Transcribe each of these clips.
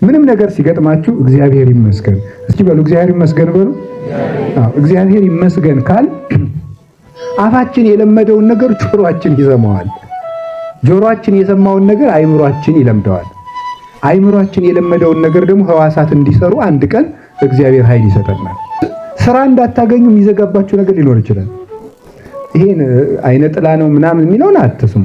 ምንም ነገር ሲገጥማችሁ እግዚአብሔር ይመስገን እስኪ በሉ። እግዚአብሔር ይመስገን በሉ። አዎ እግዚአብሔር ይመስገን ካል አፋችን የለመደውን ነገር ጆሮአችን ይሰማዋል። ጆሮአችን የሰማውን ነገር አይምሯችን ይለምደዋል። አይምሯችን የለመደውን ነገር ደግሞ ህዋሳት እንዲሰሩ አንድ ቀን እግዚአብሔር ኃይል ይሰጠናል። ስራ እንዳታገኙ የሚዘጋባችሁ ነገር ሊኖር ይችላል። ይሄን አይነ ጥላ ነው ምናምን የሚለውን አትስሙ።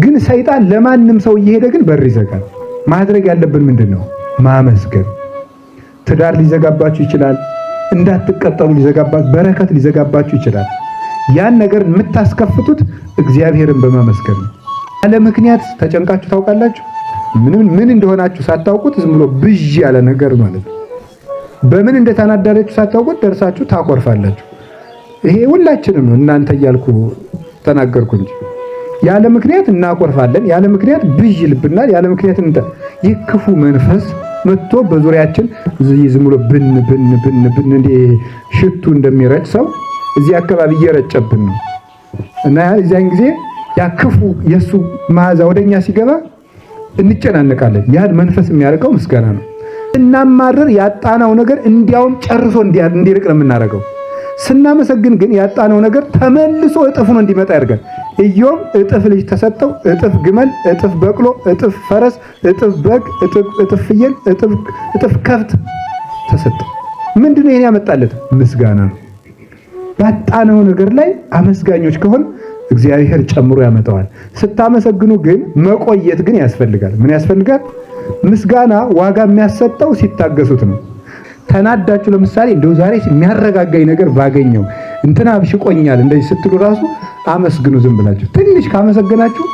ግን ሰይጣን ለማንም ሰው እየሄደ ግን በር ይዘጋል። ማድረግ ያለብን ምንድን ነው? ማመስገን። ትዳር ሊዘጋባችሁ ይችላል። እንዳትቀጠሩ ሊዘጋባችሁ፣ በረከት ሊዘጋባችሁ ይችላል። ያን ነገር የምታስከፍቱት እግዚአብሔርን በማመስገን ነው። ያለ ምክንያት ተጨንቃችሁ ታውቃላችሁ? ምንም ምን እንደሆናችሁ ሳታውቁት ዝም ብሎ ብዥ ያለ ነገር ማለት ነው። በምን እንደተናዳዳችሁ ሳታውቁት ደርሳችሁ ታኮርፋላችሁ። ይሄ ሁላችንም ነው፣ እናንተ እያልኩ ተናገርኩ እንጂ ያለ ምክንያት እናኮርፋለን። ያለ ምክንያት ብዥ ይልብናል። ያለ ምክንያት እንተ ይህ ክፉ መንፈስ መጥቶ በዙሪያችን ዝም ብሎ ብን ብን ብን ብን እንደ ሽቱ እንደሚረጭ ሰው እዚህ አካባቢ እየረጨብን ነው። እና እዚያን ጊዜ ያ ክፉ የሱ መዓዛ ወደኛ ሲገባ እንጨናነቃለን። ያን መንፈስ የሚያደርገው ምስጋና ነው። ስናማርር ያጣነው ነገር እንዲያውም ጨርሶ እንዲርቅ ነው የምናደርገው። ስናመሰግን ግን ያጣነው ነገር ተመልሶ እጥፍ ነው እንዲመጣ ያደርጋል። ኢዮብ እጥፍ ልጅ ተሰጠው፣ እጥፍ ግመል፣ እጥፍ በቅሎ፣ እጥፍ ፈረስ፣ እጥፍ በግ፣ እጥፍ ፍየል፣ እጥፍ ከብት ተሰጠው። ምንድነው ይሄን ያመጣለት? ምስጋና ነው። ባጣነው ነገር ላይ አመስጋኞች ከሆን እግዚአብሔር ጨምሮ ያመጣዋል። ስታመሰግኑ ግን መቆየት ግን ያስፈልጋል። ምን ያስፈልጋል? ምስጋና ዋጋ የሚያሰጠው ሲታገሱት ነው። ተናዳችሁ ለምሳሌ እንደው ዛሬ የሚያረጋጋኝ ነገር ባገኘው እንትና አብሽቆኛል እንደዚህ ስትሉ ራሱ አመስግኑ። ዝም ብላችሁ ትንሽ ካመሰገናችሁ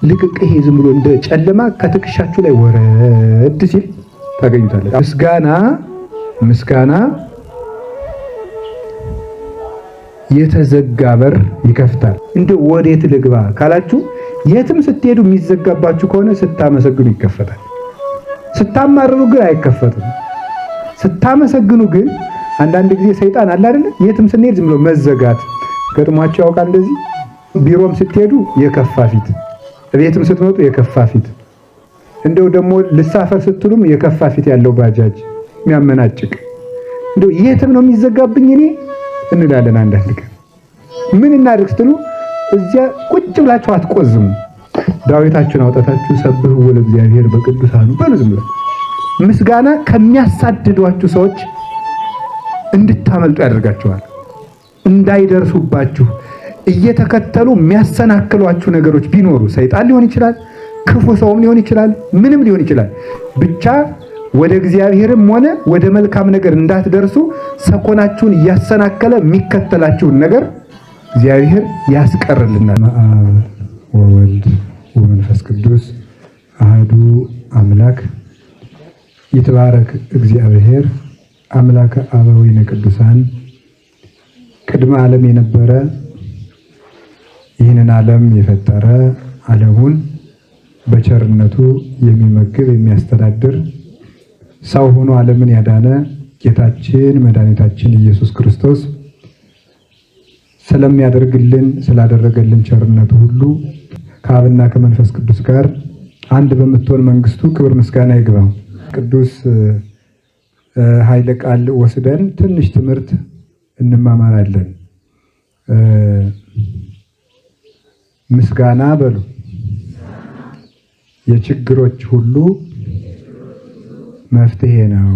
ልቅቅ፣ ይሄ ዝም ብሎ እንደ ጨለማ ከትከሻችሁ ላይ ወረድ ሲል ታገኙታላችሁ። ምስጋና ምስጋና የተዘጋ በር ይከፍታል። እንደ ወዴት ልግባ ካላችሁ የትም ስትሄዱ የሚዘጋባችሁ ከሆነ ስታመሰግኑ ይከፈታል። ስታማርሩ ግን አይከፈትም። ስታመሰግኑ ግን አንዳንድ ጊዜ ሰይጣን አለ አይደለ? የትም ስንሄድ ዝም ብሎ መዘጋት ገጥሟቸው ያውቃል። እንደዚህ ቢሮም ስትሄዱ የከፋ ፊት፣ ቤትም ስትመጡ የከፋ ፊት፣ እንደው ደግሞ ልሳፈር ስትሉም የከፋ ፊት ያለው ባጃጅ የሚያመናጭቅ እንደው የትም ነው የሚዘጋብኝ እኔ እንላለን። አንዳንድ ቀን ምን እናድርግ ስትሉ እዚያ ቁጭ ብላችሁ አትቆዝሙ። ዳዊታችሁን አውጣታችሁ ሰብሕዎ ለእግዚአብሔር በቅዱሳኑ በሉ። ዝም ብላችሁ ምስጋና ከሚያሳድዷችሁ ሰዎች እንድታመልጡ ያደርጋችኋል። እንዳይደርሱባችሁ እየተከተሉ የሚያሰናክሏችሁ ነገሮች ቢኖሩ ሰይጣን ሊሆን ይችላል፣ ክፉ ሰውም ሊሆን ይችላል፣ ምንም ሊሆን ይችላል። ብቻ ወደ እግዚአብሔርም ሆነ ወደ መልካም ነገር እንዳትደርሱ ሰኮናችሁን እያሰናከለ የሚከተላችሁን ነገር እግዚአብሔር ያስቀርልናል። አብ ወወልድ ወመንፈስ ቅዱስ አህዱ አምላክ ይትባረክ እግዚአብሔር አምላከ አበዊነ ቅዱሳን ቅድመ ዓለም የነበረ ይህንን ዓለም የፈጠረ ዓለሙን በቸርነቱ የሚመግብ የሚያስተዳድር ሰው ሆኖ ዓለምን ያዳነ ጌታችን መድኃኒታችን ኢየሱስ ክርስቶስ ስለሚያደርግልን ስላደረገልን ቸርነቱ ሁሉ ከአብና ከመንፈስ ቅዱስ ጋር አንድ በምትሆን መንግስቱ ክብር ምስጋና ይግባው። ቅዱስ ኃይለ ቃል ወስደን ትንሽ ትምህርት እንማማራለን። ምስጋና በሉ የችግሮች ሁሉ መፍትሄ ነው።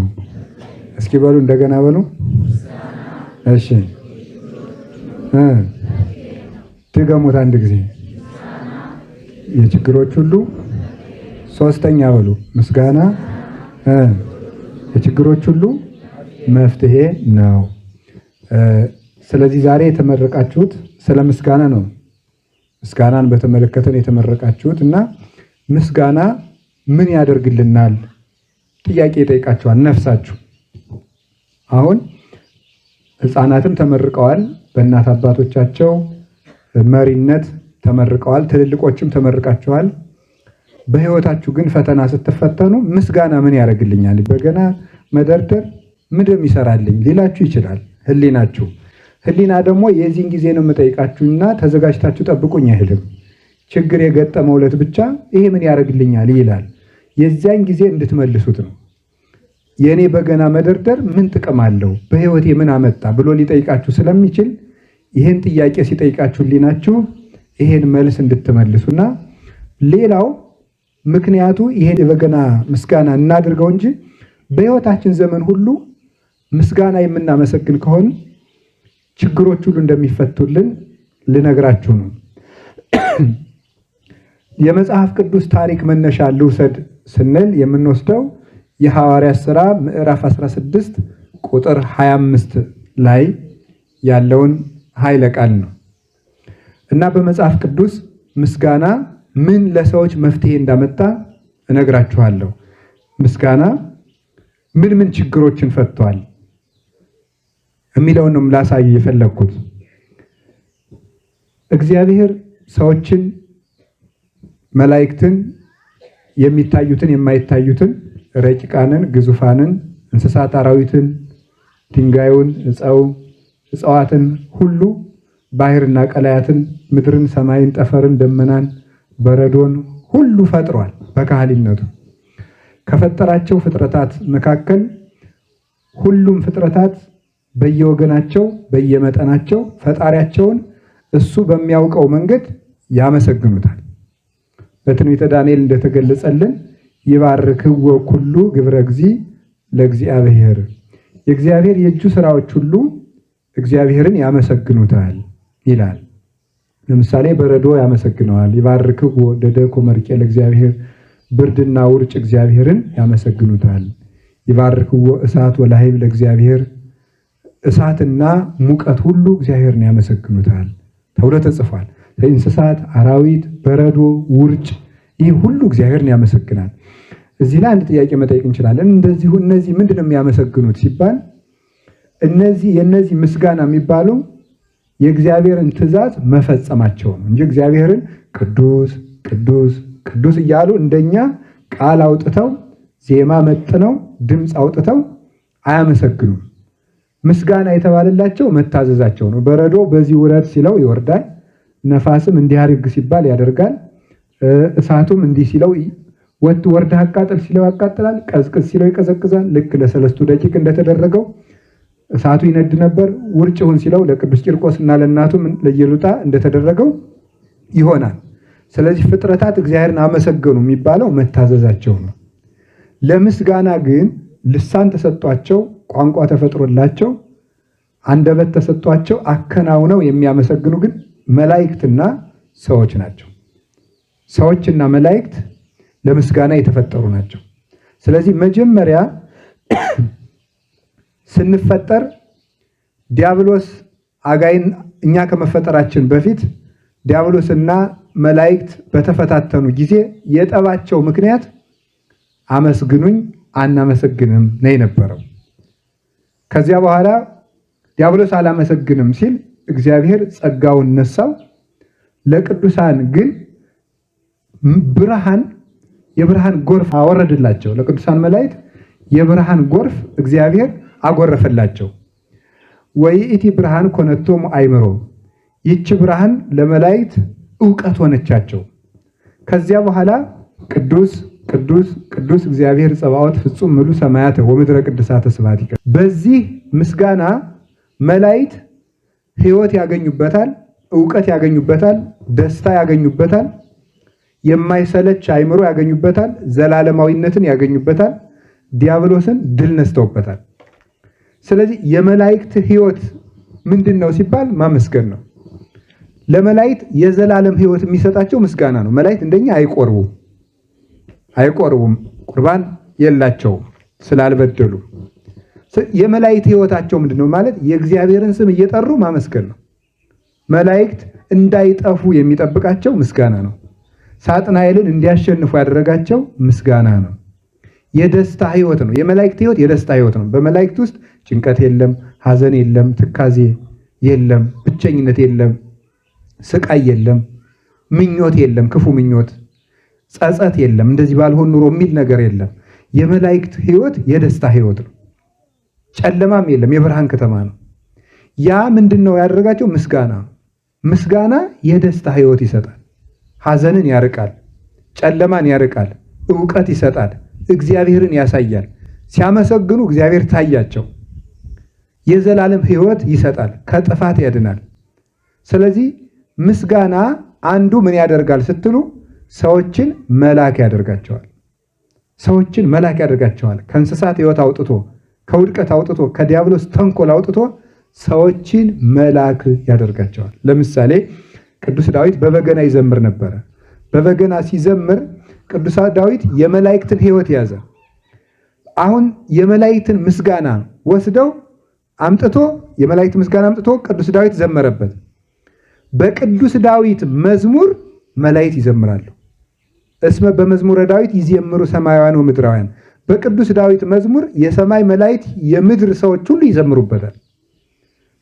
እስኪ በሉ እንደገና በሉ። እሺ ድገሙት አንድ ጊዜ። የችግሮች ሁሉ ሶስተኛ በሉ ምስጋና የችግሮች ሁሉ መፍትሄ ነው። ስለዚህ ዛሬ የተመረቃችሁት ስለ ምስጋና ነው። ምስጋናን በተመለከተ ነው የተመረቃችሁት እና ምስጋና ምን ያደርግልናል? ጥያቄ ይጠይቃችኋል ነፍሳችሁ። አሁን ሕፃናትም ተመርቀዋል፣ በእናት አባቶቻቸው መሪነት ተመርቀዋል፣ ትልልቆችም ተመርቃችኋል። በሕይወታችሁ ግን ፈተና ስትፈተኑ ምስጋና ምን ያደርግልኛል፣ በገና መደርደር ምንድን ይሰራልኝ ሊላችሁ ይችላል ሕሊናችሁ። ሕሊና ደግሞ የዚህን ጊዜ ነው የምጠይቃችሁና ተዘጋጅታችሁ ጠብቁኝ አይልም። ችግር የገጠመው ዕለት ብቻ ይሄ ምን ያደርግልኛል ይላል። የዚያን ጊዜ እንድትመልሱት ነው። የእኔ በገና መደርደር ምን ጥቅም አለው፣ በሕይወቴ ምን አመጣ ብሎ ሊጠይቃችሁ ስለሚችል ይህን ጥያቄ ሲጠይቃችሁ ሕሊናችሁ ይሄን መልስ እንድትመልሱና ሌላው ምክንያቱ ይሄን የበገና ምስጋና እናድርገው እንጂ በሕይወታችን ዘመን ሁሉ ምስጋና የምናመሰግን ከሆን ችግሮች ሁሉ እንደሚፈቱልን ልነግራችሁ ነው። የመጽሐፍ ቅዱስ ታሪክ መነሻ ልውሰድ ስንል የምንወስደው የሐዋርያት ሥራ ምዕራፍ 16 ቁጥር 25 ላይ ያለውን ኃይለ ቃል ነው እና በመጽሐፍ ቅዱስ ምስጋና ምን ለሰዎች መፍትሄ እንዳመጣ እነግራችኋለሁ። ምስጋና ምን ምን ችግሮችን ፈቷል የሚለውን ነው ላሳይ የፈለግኩት። እግዚአብሔር ሰዎችን፣ መላእክትን፣ የሚታዩትን የማይታዩትን፣ ረቂቃንን፣ ግዙፋንን፣ እንስሳት፣ አራዊትን፣ ድንጋዩን፣ እጽዋትን ሁሉ፣ ባህርና ቀላያትን፣ ምድርን፣ ሰማይን፣ ጠፈርን፣ ደመናን፣ በረዶን ሁሉ ፈጥሯል። በካህሊነቱ ከፈጠራቸው ፍጥረታት መካከል ሁሉም ፍጥረታት በየወገናቸው በየመጠናቸው ፈጣሪያቸውን እሱ በሚያውቀው መንገድ ያመሰግኑታል። በትንቢተ ዳንኤል እንደተገለጸልን ይባርክዎ ኩሉ ግብረ እግዚእ ለእግዚአብሔር፣ የእግዚአብሔር የእጁ ስራዎች ሁሉ እግዚአብሔርን ያመሰግኑታል ይላል። ለምሳሌ በረዶ ያመሰግነዋል። ይባርክዎ ደደኮ መርቄ ለእግዚአብሔር፣ ብርድና ውርጭ እግዚአብሔርን ያመሰግኑታል። ይባርክዎ እሳት ወላሂብ ለእግዚአብሔር፣ እሳትና ሙቀት ሁሉ እግዚአብሔርን ያመሰግኑታል ተብሎ ተጽፏል። እንስሳት፣ አራዊት፣ በረዶ፣ ውርጭ ይህ ሁሉ እግዚአብሔርን ያመሰግናል። እዚህ ላይ አንድ ጥያቄ መጠየቅ እንችላለን። እንደዚሁ እነዚህ ምንድን ነው የሚያመሰግኑት ሲባል እነዚህ የእነዚህ ምስጋና የሚባለው የእግዚአብሔርን ትእዛዝ መፈጸማቸው ነው እንጂ እግዚአብሔርን ቅዱስ ቅዱስ ቅዱስ እያሉ እንደኛ ቃል አውጥተው ዜማ መጥነው ድምፅ አውጥተው አያመሰግኑም። ምስጋና የተባለላቸው መታዘዛቸው ነው። በረዶ በዚህ ውረድ ሲለው ይወርዳል። ነፋስም እንዲህ አድርግ ሲባል ያደርጋል። እሳቱም እንዲህ ሲለው ወርደህ አቃጥል ሲለው ያቃጥላል። ቀዝቅዝ ሲለው ይቀዘቅዛል። ልክ ለሰለስቱ ደቂቅ እንደተደረገው እሳቱ ይነድ ነበር። ውርጭ ሁን ሲለው ለቅዱስ ቂርቆስ እና ለእናቱም ለኢየሉጣ እንደተደረገው ይሆናል። ስለዚህ ፍጥረታት እግዚአብሔርን አመሰገኑ የሚባለው መታዘዛቸው ነው። ለምስጋና ግን ልሳን ተሰጧቸው፣ ቋንቋ ተፈጥሮላቸው፣ አንደበት ተሰጧቸው አከናውነው የሚያመሰግኑ ግን መላእክትና ሰዎች ናቸው። ሰዎችና መላእክት ለምስጋና የተፈጠሩ ናቸው። ስለዚህ መጀመሪያ ስንፈጠር ዲያብሎስ አጋይን እኛ ከመፈጠራችን በፊት ዲያብሎስና መላእክት በተፈታተኑ ጊዜ የጠባቸው ምክንያት አመስግኑኝ አናመሰግንም ነው የነበረው። ከዚያ በኋላ ዲያብሎስ አላመሰግንም ሲል እግዚአብሔር ጸጋውን ነሳው። ለቅዱሳን ግን ብርሃን የብርሃን ጎርፍ አወረድላቸው። ለቅዱሳን መላእክት የብርሃን ጎርፍ እግዚአብሔር አጎረፈላቸው። ወይእቲ ብርሃን ኮነቶሙ አእምሮ፣ ይቺ ብርሃን ለመላእክት ዕውቀት ሆነቻቸው። ከዚያ በኋላ ቅዱስ ቅዱስ ቅዱስ እግዚአብሔር ጸባዖት ፍጹም ምሉ ሰማያተ ወምድረ ቅድሳተ ስብሐት። በዚህ ምስጋና መላእክት ሕይወት ያገኙበታል፣ ዕውቀት ያገኙበታል፣ ደስታ ያገኙበታል፣ የማይሰለች አእምሮ ያገኙበታል፣ ዘላለማዊነትን ያገኙበታል፣ ዲያብሎስን ድል ነስተውበታል። ስለዚህ የመላእክት ሕይወት ምንድን ነው ሲባል ማመስገን ነው። ለመላእክት የዘላለም ሕይወት የሚሰጣቸው ምስጋና ነው። መላእክት እንደኛ አይቆርቡም አይቆርቡም፣ ቁርባን የላቸውም ስላልበደሉ። የመላእክት ሕይወታቸው ምንድን ነው ማለት የእግዚአብሔርን ስም እየጠሩ ማመስገን ነው። መላእክት እንዳይጠፉ የሚጠብቃቸው ምስጋና ነው። ሳጥናኤልን እንዲያሸንፉ ያደረጋቸው ምስጋና ነው። የደስታ ሕይወት ነው። የመላእክት ሕይወት የደስታ ሕይወት ነው። በመላእክት ውስጥ ጭንቀት የለም፣ ሐዘን የለም፣ ትካዜ የለም፣ ብቸኝነት የለም፣ ስቃይ የለም፣ ምኞት የለም፣ ክፉ ምኞት፣ ጸጸት የለም፣ እንደዚህ ባልሆን ኑሮ የሚል ነገር የለም። የመላእክት ሕይወት የደስታ ሕይወት ነው። ጨለማም የለም፣ የብርሃን ከተማ ነው። ያ ምንድን ነው ያደረጋቸው? ምስጋና። ምስጋና የደስታ ሕይወት ይሰጣል። ሐዘንን ያርቃል፣ ጨለማን ያርቃል፣ እውቀት ይሰጣል፣ እግዚአብሔርን ያሳያል። ሲያመሰግኑ እግዚአብሔር ታያቸው። የዘላለም ሕይወት ይሰጣል፣ ከጥፋት ያድናል። ስለዚህ ምስጋና አንዱ ምን ያደርጋል ስትሉ ሰዎችን መላክ ያደርጋቸዋል። ሰዎችን መላክ ያደርጋቸዋል። ከእንስሳት ሕይወት አውጥቶ፣ ከውድቀት አውጥቶ፣ ከዲያብሎስ ተንኮል አውጥቶ ሰዎችን መላክ ያደርጋቸዋል። ለምሳሌ ቅዱስ ዳዊት በበገና ይዘምር ነበረ። በበገና ሲዘምር ቅዱስ ዳዊት የመላእክትን ሕይወት ያዘ። አሁን የመላእክትን ምስጋና ወስደው አምጥቶ የመላእክት ምስጋና አምጥቶ ቅዱስ ዳዊት ዘመረበት። በቅዱስ ዳዊት መዝሙር መላእክት ይዘምራሉ። እስመ በመዝሙረ ዳዊት ይዘምሩ ሰማያውያን ወምድራውያን። በቅዱስ ዳዊት መዝሙር የሰማይ መላእክት የምድር ሰዎች ሁሉ ይዘምሩበታል።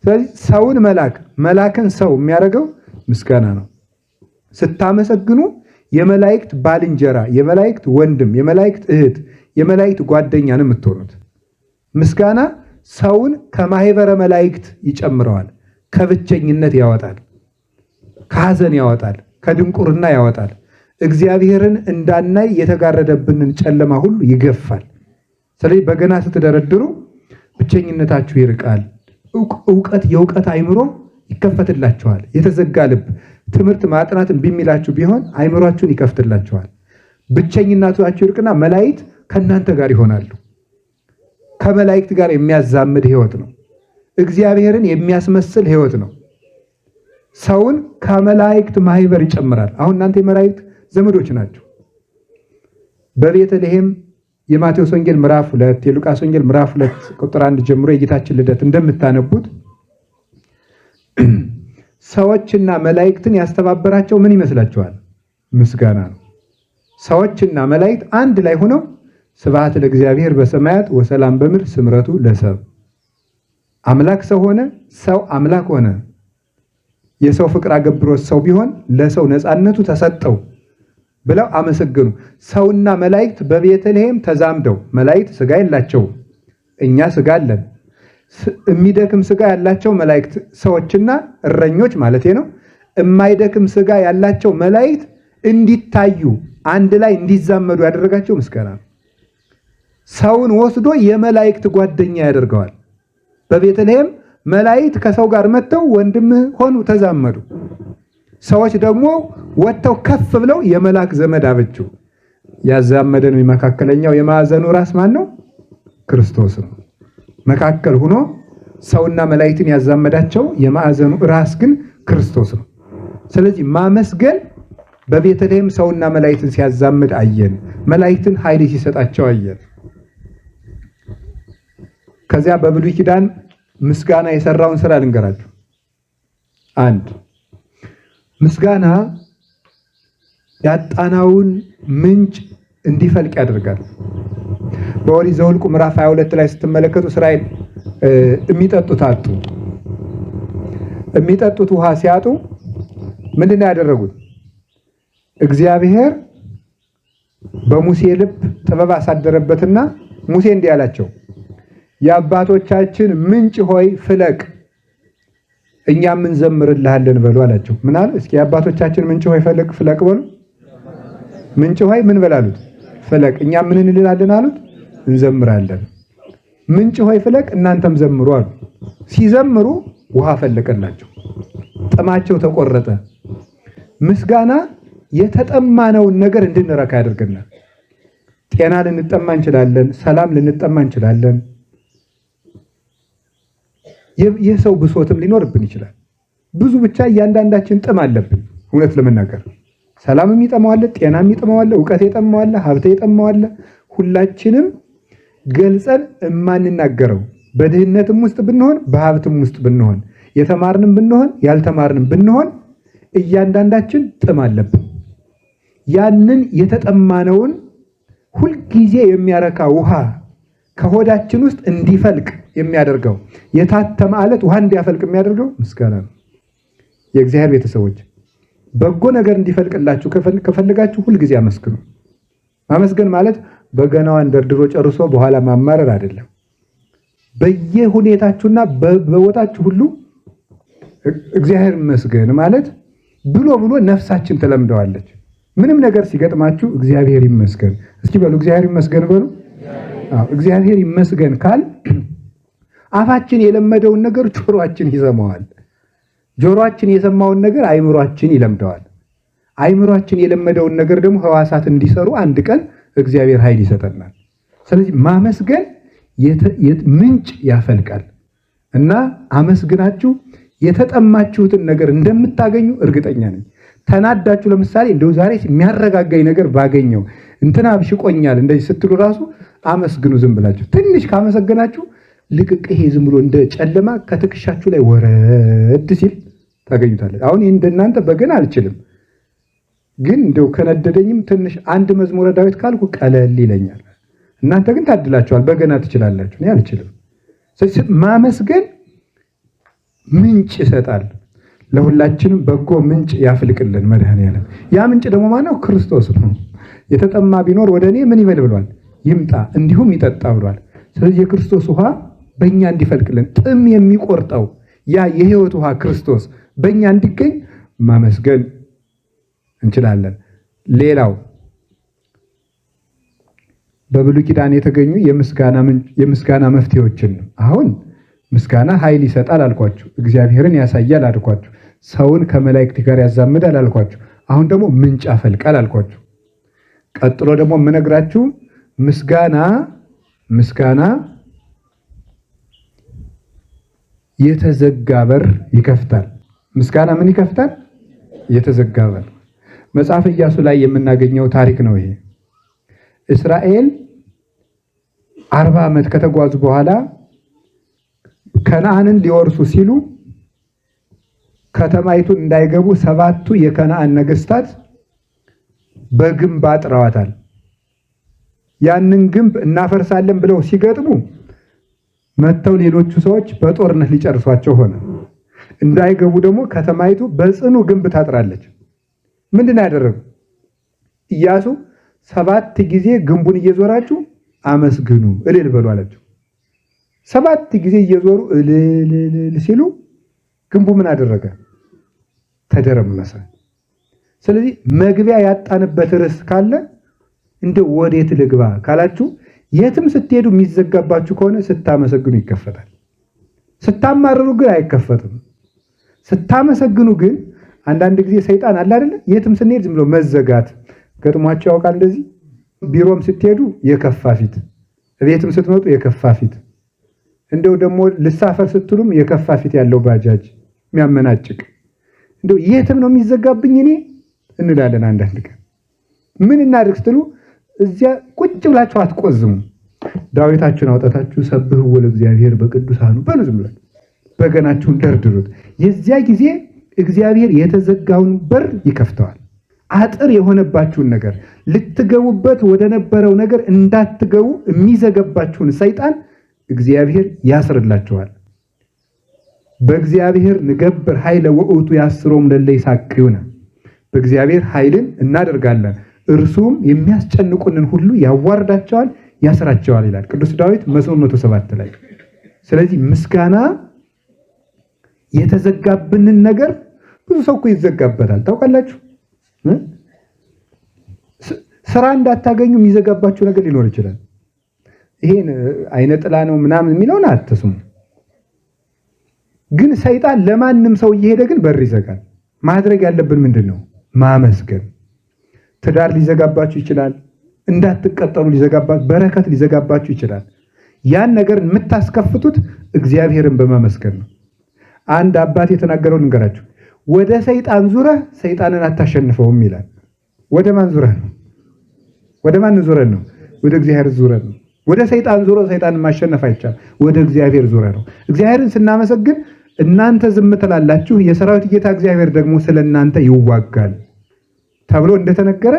ስለዚህ ሰውን መላክ መላክን ሰው የሚያደርገው ምስጋና ነው። ስታመሰግኑ የመላእክት ባልንጀራ፣ የመላእክት ወንድም፣ የመላእክት እህት፣ የመላእክት ጓደኛ ነው የምትሆኑት። ምስጋና ሰውን ከማህበረ መላእክት ይጨምረዋል፣ ከብቸኝነት ያወጣል፣ ከሐዘን ያወጣል፣ ከድንቁርና ያወጣል። እግዚአብሔርን እንዳናይ የተጋረደብንን ጨለማ ሁሉ ይገፋል። ስለዚህ በገና ስትደረድሩ ብቸኝነታችሁ ይርቃል። እውቀት የእውቀት አይምሮ ይከፈትላችኋል። የተዘጋ ልብ ትምህርት ማጥናት እምቢ የሚላችሁ ቢሆን አይምሯችሁን ይከፍትላችኋል። ብቸኝነታችሁ ይርቅና መላእክት ከእናንተ ጋር ይሆናሉ። ከመላእክት ጋር የሚያዛምድ ህይወት ነው። እግዚአብሔርን የሚያስመስል ህይወት ነው። ሰውን ከመላእክት ማህበር ይጨምራል። አሁን እናንተ የመላእክት ዘመዶች ናቸው። በቤተልሔም የማቴዎስ ወንጌል ምዕራፍ 2 የሉቃስ ወንጌል ምዕራፍ 2 ቁጥር 1 ጀምሮ የጌታችን ልደት እንደምታነቡት ሰዎችና መላእክትን ያስተባበራቸው ምን ይመስላችኋል? ምስጋና ነው። ሰዎችና መላእክት አንድ ላይ ሆነው ስብሐት ለእግዚአብሔር በሰማያት ወሰላም በምድር ስምረቱ ለሰብ። አምላክ ሰው ሆነ፣ ሰው አምላክ ሆነ። የሰው ፍቅር አገብሮት ሰው ቢሆን ለሰው ነፃነቱ ተሰጠው ብለው አመሰገኑ። ሰውና መላእክት በቤተልሔም ተዛምደው፣ መላእክት ስጋ የላቸውም፣ እኛ ስጋ አለን። የሚደክም ስጋ ያላቸው መላእክት ሰዎችና እረኞች ማለት ነው። የማይደክም ስጋ ያላቸው መላእክት እንዲታዩ አንድ ላይ እንዲዛመዱ ያደረጋቸው ምስጋና ነው። ሰውን ወስዶ የመላእክት ጓደኛ ያደርገዋል። በቤተልሔም መላእክት ከሰው ጋር መጥተው ወንድም ሆኑ፣ ተዛመዱ። ሰዎች ደግሞ ወጥተው ከፍ ብለው የመላክ ዘመድ አበጁ። ያዛመደን የመካከለኛው የማዕዘኑ ራስ ማን ነው? ክርስቶስ ነው። መካከል ሆኖ ሰውና መላእክትን ያዛመዳቸው የማዕዘኑ ራስ ግን ክርስቶስ ነው። ስለዚህ ማመስገን በቤተልሔም ሰውና መላእክትን ሲያዛምድ አየን። መላእክትን ኃይል ሲሰጣቸው አየን። ከዚያ በብሉይ ኪዳን ምስጋና የሰራውን ስራ ልንገራችሁ። አንድ ምስጋና ያጣናውን ምንጭ እንዲፈልቅ ያደርጋል። በኦሪት ዘኍልቍ ምዕራፍ 22 ላይ ስትመለከቱ እስራኤል የሚጠጡት አጡ። የሚጠጡት ውሃ ሲያጡ ምንድን ነው ያደረጉት? እግዚአብሔር በሙሴ ልብ ጥበብ አሳደረበትና ሙሴ እንዲህ አላቸው፣ የአባቶቻችን ምንጭ ሆይ ፍለቅ፣ እኛም እንዘምርልሃለን በሉ አላቸው። ምን አሉ? እስኪ የአባቶቻችን ምንጭ ሆይ ፍለቅ ፍለቅ በሉ። ምንጭ ሆይ ምን በላሉት? ፍለቅ። እኛም ምን እንላለን አሉት? እንዘምራለን። ምንጭ ሆይ ፍለቅ፣ እናንተም ዘምሩ አሉ። ሲዘምሩ ውሃ ፈለቀላቸው፣ ጥማቸው ተቆረጠ። ምስጋና የተጠማነውን ነገር እንድንረካ ያደርገናል። ጤና ልንጠማ እንችላለን። ሰላም ልንጠማ እንችላለን። የሰው ብሶትም ሊኖርብን ይችላል። ብዙ ብቻ እያንዳንዳችን ጥም አለብን። እውነት ለመናገር ሰላምም ይጠማዋል፣ ጤናም ይጠማዋል፣ እውቀት ይጠማዋል፣ ሀብት ይጠማዋል። ሁላችንም ገልጸን የማንናገረው በድህነትም ውስጥ ብንሆን በሀብትም ውስጥ ብንሆን የተማርንም ብንሆን ያልተማርንም ብንሆን እያንዳንዳችን ጥም አለብን። ያንን የተጠማነውን ሁልጊዜ የሚያረካ ውሃ ከሆዳችን ውስጥ እንዲፈልቅ የሚያደርገው የታተመ አለት ውሃ እንዲያፈልቅ የሚያደርገው ምስጋና ነው። የእግዚአብሔር ቤተሰቦች በጎ ነገር እንዲፈልቅላችሁ ከፈልጋችሁ ሁልጊዜ አመስግኑ። ማመስገን ማለት በገናዋን ደርድሮ ጨርሶ በኋላ ማማረር አይደለም። በየሁኔታችሁና በቦታችሁ ሁሉ እግዚአብሔር ይመስገን ማለት ብሎ ብሎ ነፍሳችን ትለምደዋለች። ምንም ነገር ሲገጥማችሁ እግዚአብሔር ይመስገን፣ እስኪ በሉ እግዚአብሔር ይመስገን በሉ። አዎ እግዚአብሔር ይመስገን ካል አፋችን የለመደውን ነገር ጆሮአችን ይሰማዋል። ጆሮአችን የሰማውን ነገር አይምሯችን ይለምደዋል። አይምሯችን የለመደውን ነገር ደግሞ ህዋሳት እንዲሰሩ አንድ ቀን እግዚአብሔር ኃይል ይሰጠናል። ስለዚህ ማመስገን ምንጭ ያፈልቃል እና አመስግናችሁ የተጠማችሁትን ነገር እንደምታገኙ እርግጠኛ ነኝ። ተናዳችሁ ለምሳሌ እንደው ዛሬ የሚያረጋጋኝ ነገር ባገኘው እንትና አብሽቆኛል እንደዚህ ስትሉ ራሱ አመስግኑ። ዝም ብላችሁ ትንሽ ካመሰገናችሁ ልቅቅ፣ ይሄ ዝም ብሎ እንደ ጨለማ ከትከሻችሁ ላይ ወረድ ሲል ታገኙታለች። አሁን ይህ እንደናንተ በገና አልችልም፣ ግን እንደው ከነደደኝም ትንሽ አንድ መዝሙረ ዳዊት ካልኩ ቀለል ይለኛል። እናንተ ግን ታድላችኋል፣ በገና ትችላላችሁ። እኔ አልችልም። ስለዚህ ማመስገን ምንጭ ይሰጣል። ለሁላችንም በጎ ምንጭ ያፍልቅልን መድኃኔዓለም። ያ ምንጭ ደግሞ ማነው? ክርስቶስ ነው። የተጠማ ቢኖር ወደ እኔ ምን ይበል ብሏል? ይምጣ እንዲሁም ይጠጣ ብሏል። ስለዚህ የክርስቶስ ውሃ በእኛ እንዲፈልቅልን ጥም የሚቆርጠው ያ የሕይወት ውሃ ክርስቶስ በእኛ እንዲገኝ ማመስገን እንችላለን። ሌላው በብሉይ ኪዳን የተገኙ የምስጋና መፍትሄዎችን ነው። አሁን ምስጋና ኃይል ይሰጣል አልኳችሁ፣ እግዚአብሔርን ያሳያል አልኳችሁ፣ ሰውን ከመላእክት ጋር ያዛምዳል አልኳችሁ። አሁን ደግሞ ምንጭ ያፈልቃል አልኳችሁ። ቀጥሎ ደግሞ የምነግራችሁ ምስጋና ምስጋና የተዘጋ በር ይከፍታል። ምስጋና ምን ይከፍታል? የተዘጋ በር። መጽሐፈ ኢያሱ ላይ የምናገኘው ታሪክ ነው ይሄ። እስራኤል 40 ዓመት ከተጓዙ በኋላ ከነዓንን ሊወርሱ ሲሉ ከተማይቱን እንዳይገቡ 7ቱ የከነዓን ነገስታት በግንብ አጥረዋታል። ያንን ግንብ እናፈርሳለን ብለው ሲገጥሙ መጥተው ሌሎቹ ሰዎች በጦርነት ሊጨርሷቸው ሆነ። እንዳይገቡ ደግሞ ከተማይቱ በጽኑ ግንብ ታጥራለች። ምንድን ነው ያደረጉ? ኢያሱ 7 ጊዜ ግንቡን እየዞራችሁ አመስግኑ እልል በሉ አላቸው። 7 ጊዜ እየዞሩ እልል ሲሉ ግንቡ ምን አደረገ? ተደረመሰ። ስለዚህ መግቢያ ያጣንበት ርዕስ ካለ እንደ ወዴት ልግባ ካላችሁ የትም ስትሄዱ የሚዘጋባችሁ ከሆነ ስታመሰግኑ ይከፈታል። ስታማርሩ ግን አይከፈትም። ስታመሰግኑ ግን አንዳንድ ጊዜ ሰይጣን አለ አይደለ? የትም ስንሄድ ዝም ብሎ መዘጋት ገጥሟቸው ያውቃል። እንደዚህ ቢሮም ስትሄዱ የከፋ ፊት፣ ቤትም ስትመጡ የከፋ ፊት፣ እንደው ደግሞ ልሳፈር ስትሉም የከፋ ፊት ያለው ባጃጅ የሚያመናጭቅ እንደው የትም ነው የሚዘጋብኝ እኔ እንላለን። አንዳንድ ቀን ምን እናድርግ ስትሉ እዚያ ቁጭ ብላችሁ አትቆዝሙ። ዳዊታችሁን አውጣታችሁ ሰብህዎ ለእግዚአብሔር በቅዱሳኑ በሉ። ዝም ብላችሁ በገናችሁን ደርድሩት። የዚያ ጊዜ እግዚአብሔር የተዘጋውን በር ይከፍተዋል። አጥር የሆነባችሁን ነገር ልትገቡበት ወደ ነበረው ነገር እንዳትገቡ የሚዘገባችሁን ሰይጣን እግዚአብሔር ያስርላችኋል። በእግዚአብሔር ንገብር ኃይለ ወእቱ ያስሮም ለለ ይሳቅዩነ። በእግዚአብሔር ኃይልን እናደርጋለን እርሱም የሚያስጨንቁንን ሁሉ ያዋርዳቸዋል፣ ያስራቸዋል ይላል ቅዱስ ዳዊት መዝሙር 107 ላይ። ስለዚህ ምስጋና የተዘጋብንን ነገር ብዙ ሰው እኮ ይዘጋበታል ታውቃላችሁ። ስራ እንዳታገኙ የሚዘጋባችሁ ነገር ሊኖር ይችላል። ይሄን አይነ ጥላ ነው ምናምን የሚለውን አትስሙ። ግን ሰይጣን ለማንም ሰው እየሄደ ግን በር ይዘጋል። ማድረግ ያለብን ምንድን ነው? ማመስገን። ትዳር ሊዘጋባችሁ ይችላል። እንዳትቀጠሉ ሊዘጋባችሁ፣ በረከት ሊዘጋባችሁ ይችላል። ያን ነገር የምታስከፍቱት እግዚአብሔርን በማመስገን ነው። አንድ አባት የተናገረውን ልንገራችሁ። ወደ ሰይጣን ዙረህ ሰይጣንን አታሸንፈውም ይላል። ወደ ማን ዙረህ ነው? ወደ ማን ዙረን ነው? ወደ እግዚአብሔር ዙረን ነው። ወደ ሰይጣን ዙሮ ሰይጣንን ማሸነፍ አይቻልም። ወደ እግዚአብሔር ዙረህ ነው። እግዚአብሔርን ስናመሰግን እናንተ ዝም ትላላችሁ፣ የሰራዊት ጌታ እግዚአብሔር ደግሞ ስለእናንተ ይዋጋል ተብሎ እንደተነገረ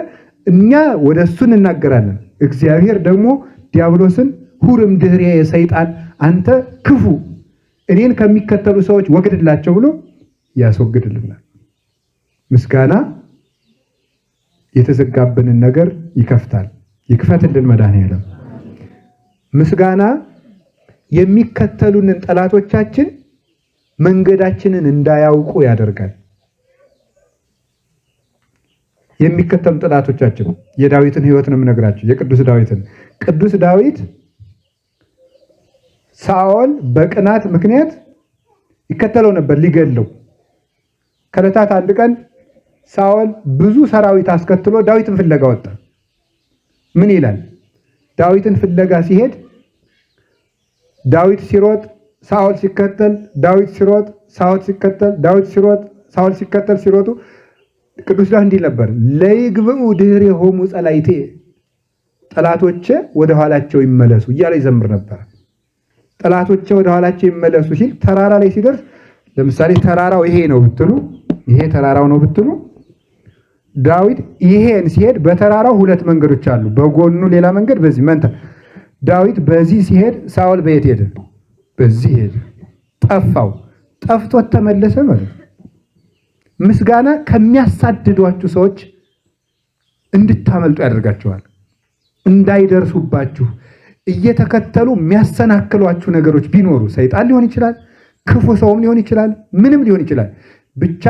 እኛ ወደ እሱ እንናገራለን። እግዚአብሔር ደግሞ ዲያብሎስን ሁርም ድህሬ የሰይጣን አንተ ክፉ እኔን ከሚከተሉ ሰዎች ወግድላቸው ብሎ ያስወግድልናል። ምስጋና የተዘጋብንን ነገር ይከፍታል። ይክፈትልን መድኃኔዓለም። ምስጋና የሚከተሉንን ጠላቶቻችን መንገዳችንን እንዳያውቁ ያደርጋል። የሚከተሉ ጠላቶቻችን የዳዊትን ሕይወት ነው የምነግራቸው። የቅዱስ ዳዊትን ቅዱስ ዳዊት ሳኦል በቅናት ምክንያት ይከተለው ነበር ሊገድለው። ከዕለታት አንድ ቀን ሳኦል ብዙ ሰራዊት አስከትሎ ዳዊትን ፍለጋ ወጣ። ምን ይላል? ዳዊትን ፍለጋ ሲሄድ ዳዊት ሲሮጥ ሳኦል ሲከተል፣ ዳዊት ሲሮጥ ሳኦል ሲከተል፣ ዳዊት ሲሮጥ ሳኦል ሲከተል ሲሮጡ ቅዱስ ዳዊት እንዲህ ነበር፣ ለይግብኡ ድኅሬሆሙ ጸላእቴ፣ ጠላቶቼ ወደ ኋላቸው ይመለሱ እያለ ይዘምር ነበር። ጠላቶቼ ወደ ኋላቸው ይመለሱ ሲል ተራራ ላይ ሲደርስ፣ ለምሳሌ ተራራው ይሄ ነው ብትሉ፣ ይሄ ተራራው ነው ብትሉ፣ ዳዊት ይሄን ሲሄድ በተራራው ሁለት መንገዶች አሉ። በጎኑ ሌላ መንገድ፣ በዚህ መንታ። ዳዊት በዚህ ሲሄድ ሳኦል በየት ሄደ? በዚህ ሄደ። ጠፋው። ጠፍቶት ተመለሰ ማለት ነው። ምስጋና ከሚያሳድዷችሁ ሰዎች እንድታመልጡ ያደርጋችኋል። እንዳይደርሱባችሁ እየተከተሉ የሚያሰናክሏችሁ ነገሮች ቢኖሩ ሰይጣን ሊሆን ይችላል፣ ክፉ ሰውም ሊሆን ይችላል፣ ምንም ሊሆን ይችላል። ብቻ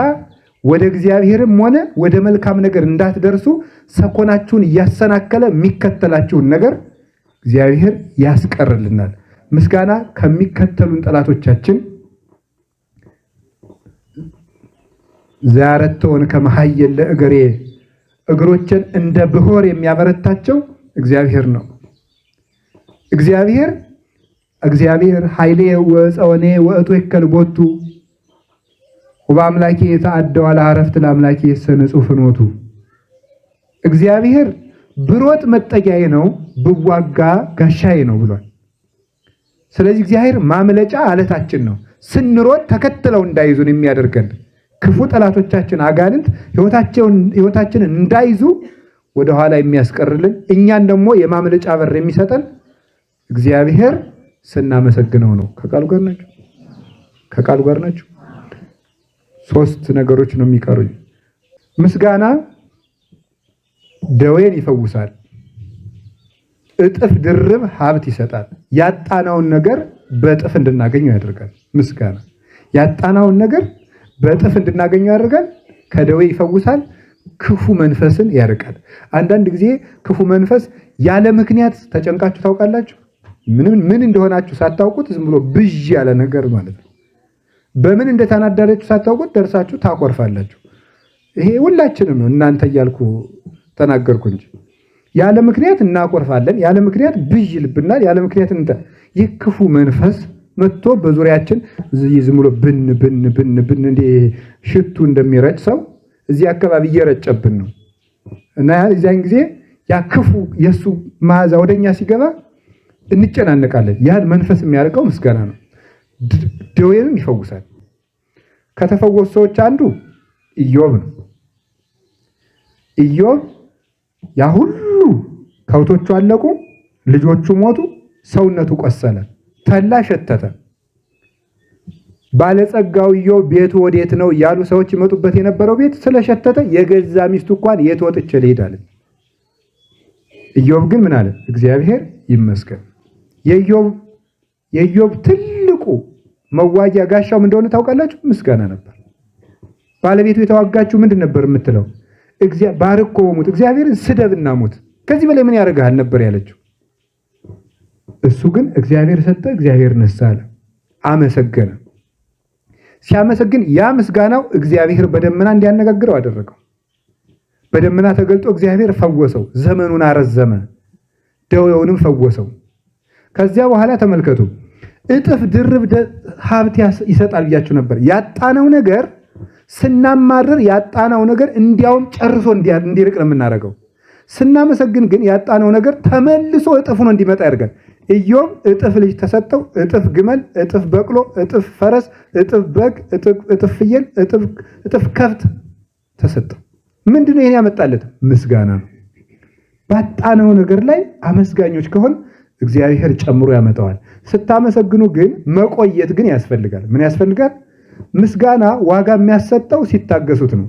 ወደ እግዚአብሔርም ሆነ ወደ መልካም ነገር እንዳትደርሱ ሰኮናችሁን እያሰናከለ የሚከተላችሁን ነገር እግዚአብሔር ያስቀርልናል። ምስጋና ከሚከተሉን ጠላቶቻችን ዛረተውን ከመሐየል ለእግሬ እግሮችን እንደ ብሆር የሚያበረታቸው እግዚአብሔር ነው። እግዚአብሔር እግዚአብሔር ኃይሌ ወፀወኔ ወእትወከል ቦቱ ወበአምላኬ የተአደዋ ለአረፍት ለአምላኬ ሰንጹ ፍኖቱ። እግዚአብሔር ብሮጥ መጠጊያዬ ነው፣ ብዋጋ ጋሻዬ ነው ብሏል። ስለዚህ እግዚአብሔር ማምለጫ አለታችን ነው። ስንሮጥ ተከትለው እንዳይዙን የሚያደርገን ክፉ ጠላቶቻችን አጋንንት ሕይወታችንን እንዳይዙ ወደኋላ የሚያስቀርልን እኛን ደግሞ የማምለጫ በር የሚሰጠን እግዚአብሔር ስናመሰግነው ነው። ከቃሉ ጋር ናቸው። ከቃሉ ጋር ናቸው። ሶስት ነገሮች ነው የሚቀሩኝ። ምስጋና ደዌን ይፈውሳል፣ እጥፍ ድርብ ሀብት ይሰጣል። ያጣናውን ነገር በእጥፍ እንድናገኘው ያደርጋል። ምስጋና ያጣናውን ነገር በእጥፍ እንድናገኘው ያደርጋል። ከደዌ ይፈውሳል። ክፉ መንፈስን ያርቃል። አንዳንድ ጊዜ ክፉ መንፈስ ያለ ምክንያት ተጨንቃችሁ ታውቃላችሁ? ምንም ምን እንደሆናችሁ ሳታውቁት ዝም ብሎ ብዥ ያለ ነገር ማለት ነው። በምን እንደተናዳዳችሁ ሳታውቁት ደርሳችሁ ታኮርፋላችሁ። ይሄ ሁላችንም ነው፣ እናንተ እያልኩ ተናገርኩ እንጂ። ያለ ምክንያት እናኮርፋለን። ያለ ምክንያት ብዥ ይልብናል። ያለ ምክንያት እንተ ይህ ክፉ መንፈስ መጥቶ በዙሪያችን ዝም ብሎ ብን ብን ብን ብን እንደ ሽቱ እንደሚረጭ ሰው እዚህ አካባቢ እየረጨብን ነው። እና እዚያን ጊዜ ያ ክፉ የእሱ መዓዛ ወደኛ ሲገባ እንጨናነቃለን። ያን መንፈስ የሚያደርገው ምስጋና ነው። ደዌንም ይፈውሳል። ከተፈወሱ ሰዎች አንዱ ኢዮብ ነው። ኢዮብ ያ ሁሉ ከብቶቹ አለቁ፣ ልጆቹ ሞቱ፣ ሰውነቱ ቆሰለ፣ ተላ ሸተተ። ባለጸጋው ኢዮብ ቤቱ ወዴት ነው እያሉ ሰዎች ይመጡበት የነበረው ቤት ስለሸተተ የገዛ ሚስቱ እንኳን የት ወጥቼ ልሂድ አለች። ኢዮብ ግን ምን አለ? እግዚአብሔር ይመስገን። የኢዮብ ትልቁ መዋጊያ ጋሻው ምን እንደሆነ ታውቃላችሁ? ምስጋና ነበር። ባለቤቱ የተዋጋችው ምንድን ነበር የምትለው? ባርኮ ሙት፣ እግዚአብሔርን ስደብና ሙት፣ ከዚህ በላይ ምን ያደርግሃል ነበር ያለችው። እሱ ግን እግዚአብሔር ሰጠ፣ እግዚአብሔር ነሳ አለ፣ አመሰገነ። ሲያመሰግን ያ ምስጋናው እግዚአብሔር በደመና እንዲያነጋግረው አደረገው። በደመና ተገልጦ እግዚአብሔር ፈወሰው፣ ዘመኑን አረዘመ፣ ደዌውንም ፈወሰው። ከዚያ በኋላ ተመልከቱ እጥፍ ድርብ ሀብት ይሰጣል ብያችሁ ነበር። ያጣነው ነገር ስናማርር ያጣነው ነገር እንዲያውም ጨርሶ እንዲርቅ ነው የምናደርገው። ስናመሰግን ግን ያጣነው ነገር ተመልሶ እጥፍ ሆኖ እንዲመጣ ያደርጋል። ኢዮብ እጥፍ ልጅ ተሰጠው፣ እጥፍ ግመል፣ እጥፍ በቅሎ፣ እጥፍ ፈረስ፣ እጥፍ በግ፣ እጥፍ ፍየል፣ እጥፍ ከብት ተሰጠው። ምንድነው ይሄን ያመጣለት? ምስጋና ነው። ባጣነው ነገር ላይ አመስጋኞች ከሆን እግዚአብሔር ጨምሮ ያመጣዋል። ስታመሰግኑ ግን መቆየት ግን ያስፈልጋል። ምን ያስፈልጋል? ምስጋና ዋጋ የሚያሰጠው ሲታገሱት ነው።